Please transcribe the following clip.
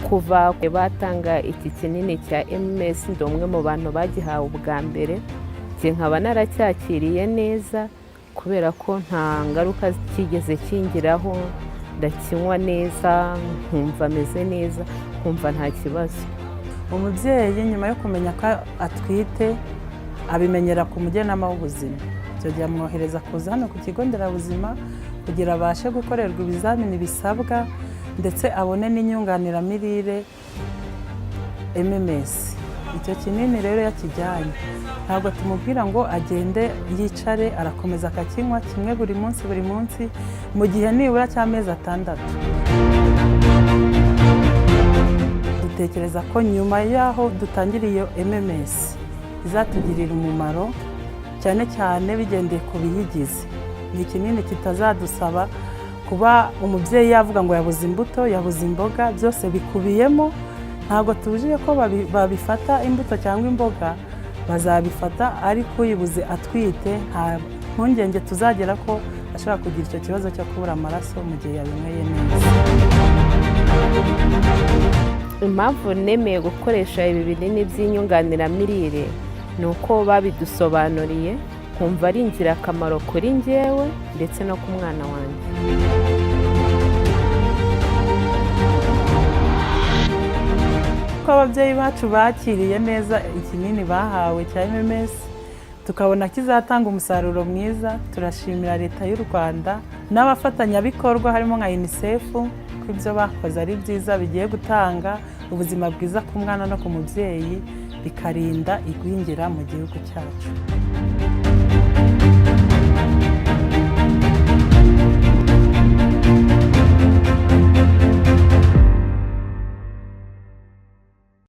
Kuva batanga iki kinini cya MMS, ndi umwe mu bantu bagihawe ubwa mbere, njye nkaba naracyakiriye neza kubera ko nta ngaruka kigeze kingiraho. Ndakinywa neza, nkumva ameze neza, nkumva nta kibazo. Umubyeyi nyuma yo kumenya ko atwite abimenyera ku mujyanama w'ubuzima. Icyo gihe amwohereza kuza hano ku kigo nderabuzima kugira abashe gukorerwa ibizamini bisabwa, ndetse abone n'inyunganiramirire MMS. Icyo kinini rero yakijyanye, ntabwo tumubwira ngo agende yicare, arakomeza akakinywa kimwe buri munsi buri munsi mu gihe nibura cy'amezi 6. Dutekereza ko nyuma y'aho dutangira iyo MMS izatugirira umumaro, cyane cyane bigendeye ku biyigize. Ni ikinini kitazadusaba kuba umubyeyi yavuga ngo yabuze imbuto, yabuze imboga, byose bikubiyemo. Ntabwo tubujije ko babifata imbuto cyangwa imboga, bazabifata, ariko uyibuze atwite nta mpungenge tuzagera ko ashobora kugira icyo kibazo cyo kubura amaraso mu gihe yabinyweye neza. Impamvu nemeye gukoresha ibi binini by'inyunganiramirire ni uko babidusobanuriye, nkumva ari ingirakamaro kuri njyewe ndetse no ku mwana wanjye. Ko ababyeyi bacu bakiriye neza ikinini bahawe cya MMS, tukabona kizatanga umusaruro mwiza. Turashimira Leta y'u Rwanda n'abafatanyabikorwa harimo nka UNICEF ko ibyo bakoze ari byiza, bigiye gutanga ubuzima bwiza ku mwana no ku mubyeyi, bikarinda igwingira mu gihugu cyacu.